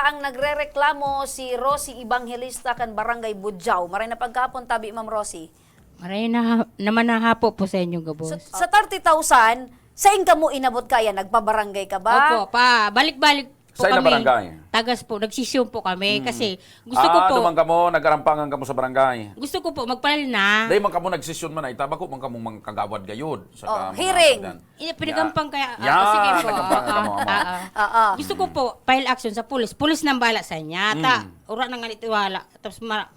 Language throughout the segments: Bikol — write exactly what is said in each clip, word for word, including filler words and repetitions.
Ang nagrereklamo si Rosie Evangelista kan Barangay Budjao. Maray na pagkahapon tabi, Ma'am Rosie. Maray na ha-, naman na hapo po sa inyo gabos. Sa, sa thirty thousand, sain kamo inabot kaya? Nagpabarangay ka ba? Opo, pa, balik-balik po Sa ila kami. barangay? Tagas po, nagsisyon po kami Mm. kasi gusto ko Ah, po duman kamo, nagarampangan kamo sa barangay? Gusto ko po, magpalal na. Dahil man kamo nagsisyon man ay, tabako man kamong mga kagawad gayod. Sa Oh, ka-, mga hearing. kadan. Iya, pinagampang Ya. kaya, ah, Ya, sige po. nagampang Ah, kamo, ah, amo. ah, ah. Oo. Gusto ko po, file action sa pulis. Pulis nang bala sa niya. Ta, Mm. ura na nga nito wala. Tapos ma-,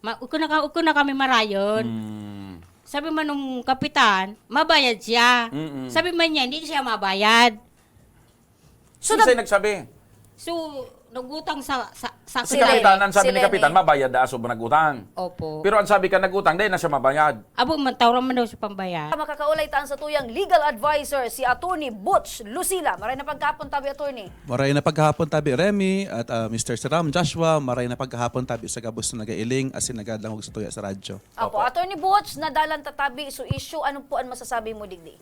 ma-, uko na ka-, uko na kami marayon. Mm. Sabi man nung kapitan, mabayad siya. Mm-mm. Sabi man niya, hindi siya mabayad. So, Sinsay nag- nagsabi? So, nagutang sa, sa, sa Si Si Kapitan, Leni. ang sabi Si ni Kapitan, Leni. mabayad na aso ba nagutang? Opo. Pero ang sabi ka, nagutang, dahil na siya mabayad. Abo man, tawran man daw siya pambayad. Makakaulay taan sa tuyang legal advisor, si Attorney Butch Lucila. Maray na pagkahapon tabi, Attorney. Maray na pagkahapon tabi, Remy, at, ah, Mister Siram, Joshua, maray na pagkahapon tabi sa gabos na nagailing, asin nagadangog sa tuya sa radyo. Apo, Opo. Attorney Butch, nadalan tatabi, so issue, ano po ang masasabi mo digdi?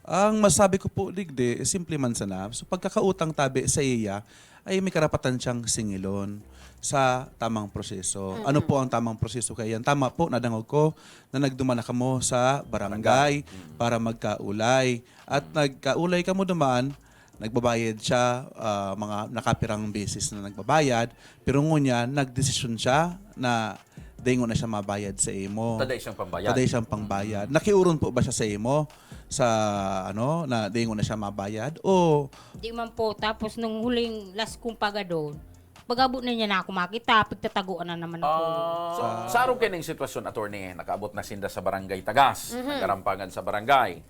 Ang masabi ko po digdi, eh, simple man sana. So, pagkakautang tabi sa iya, ay may karapatan siyang singilon sa tamang proseso. Mm. Ano po ang tamang proseso kaya yan? Tama po, nadangog ko na nagduman na kamo sa barangay Barangay. Mm. para magkaulay. At Mm. nagkaulay kamo duman, nagbabayad siya, ah, mga nakapirang beses na nagbabayad, pero ngunyan, nagdesisyon siya na dai ngona siya mabayad sa imo. Taday siyang pambayad. Taday siyang pambayad. Mm. Nakiuron po ba siya sa imo? Sa, ano, na dai ngona siya mabayad? O Di man po. Tapos nung huling last kong pagadon, pag-abot na niya na ako makita, pagtataguan na naman ako. Ah. So, Ah. sa arog kayo ning sitwasyon, attorney, nakaabot na sinda sa barangay Tagas, Mhm. nagarampangan sa barangay.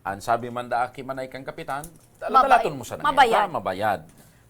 Ang sabi man da aki man ay kang kapitan, Mabay-, dala-dalaton mo sana mabayad. yan, ha? Mabayad.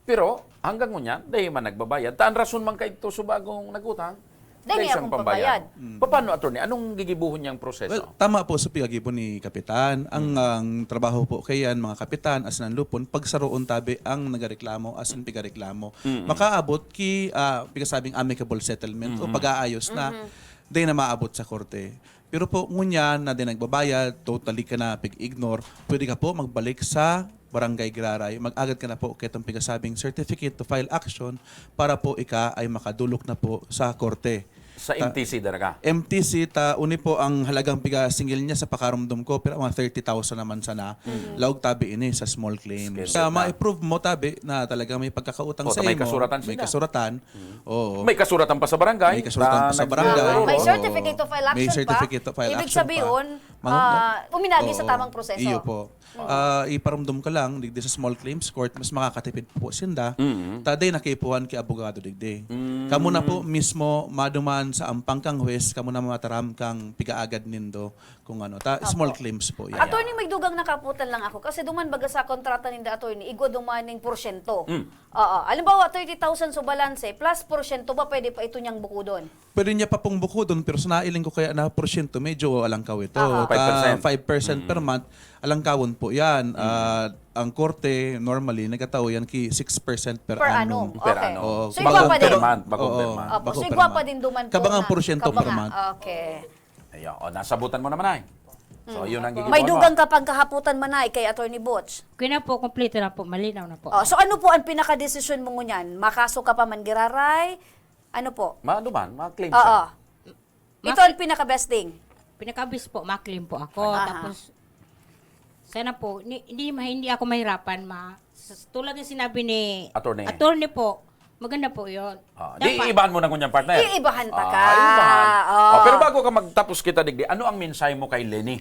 Pero, hanggang ngunyan, dai man nagbabayad. Ta ang rason man kaidto subagong nagutang, Dai dai niya siyang akong pambayad. pambayad. Mm. Paano, attorney? Anong gigibuhon niyang proseso? Well, tama po sa paggibo ni Kapitan. Ang, Mm. ang trabaho po kayan, mga kapitan, asin an lupon, pagsaroon tabi ang nagareklamo asin pigareklamo. Mm. Makaabot ki, ah, pigasabing amicable settlement o Mm. pag-aayos na Mhm. dai na maabot sa korte. Pero po, ngunyan na dai nagbabayad, totally ka na pig-ignore, pwede ka po magbalik sa Barangay Giraray. Mag-agad ka na po ketong pigasabing certificate to file action para po ika ay makadulok na po sa korte. Sa Ta-, M T C dara ka? M T C, ta, uni po ang halagang pigasingil niya sa pakarumdom ko, pero mga thirty thousand naman sana. Mm. Laog tabi ini sa small claims. Schedule Sa na. ma-approve mo tabi na talaga may pagkakautang O, sa ta may imo, kasuratan may sila. kasuratan. Mm. Oo. May kasuratan pa sa barangay. May kasuratan Ta pa sa nag- barangay. Ah, may Oo. certificate of file May action pa. certificate of file Ibig action pa. sabihin, Mang- ah, uminagi sa Oo. tamang proseso. Iyo po. Mm. Ah, iparumdom ka lang, digdi sa small claims court, mas makakatipid po sinda. Mm. Ta dai na kaipuhan ki abogado digdi. Mm. Kamo na po mismo maduman sa ampang kang huwes, kamo na mataram kang pigaagad nindo kung ano. Ta, Opo. small claims po yan. Attorney, may dugang nakaputan lang ako. Kasi duman baga sa kontrata ninda, attorney, igwa duman ning porsyento. Mm. Oo. Halimbawa, thirty thousand so balanse, plus porsyento ba pwede pa ito niyang bukudon? Pwede niya pa pong bukudon, pero sa nailing ko kaya na porsyento, medyo alangkaw ito. Aha. Ta, Five percent. five percent per Mm. month, alangkawon po yan. Mm. Ah, ang korte, normally, nagkatao yan ki six percent per Per annum. annum. Per Okay. annum. Oo, So, kabang igwa pa per din. month, bako Oo, per month. Opo, bako so per igwa month. pa din duman po Kabang ang na porsyento per kabanga. month. Okay. Ayun. O, nasabutan mo naman ay. So, Mm. yun ang Opo. gigibuan May mo. dugang ka pang kahaputan man ay kay Attorney Butch. Okay na po, kompleto na po, malinaw na po. Oh, so ano po ang pinakadesisyon mo ngunyan? Makaso ka pa man giraray? Ano po? Ma-, ano man, ma-claim Oo. siya. Ito Maki- ang pinaka-best thing. Pinaka-best po, ma-claim po ako. Aha. Tapos, sana po, ni-, hindi ma-, hindi ako mahirapan, ma-, s-, tulad ng sinabi ni Attorney. Attorney po, maganda po yun. Ah, di Dapat iibahan mo na ngunyan, partner. Iibahan pa Ah, ka. iibahan. Oh. Oh, pero bago ka magtapos kita, digdi, ano ang mensahe mo kay Leni?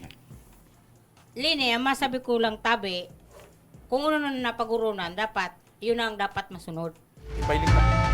Leni, ang masabi ko lang, tabi, kung ano na napagurunan, dapat, yun ang dapat masunod. Ipailing na.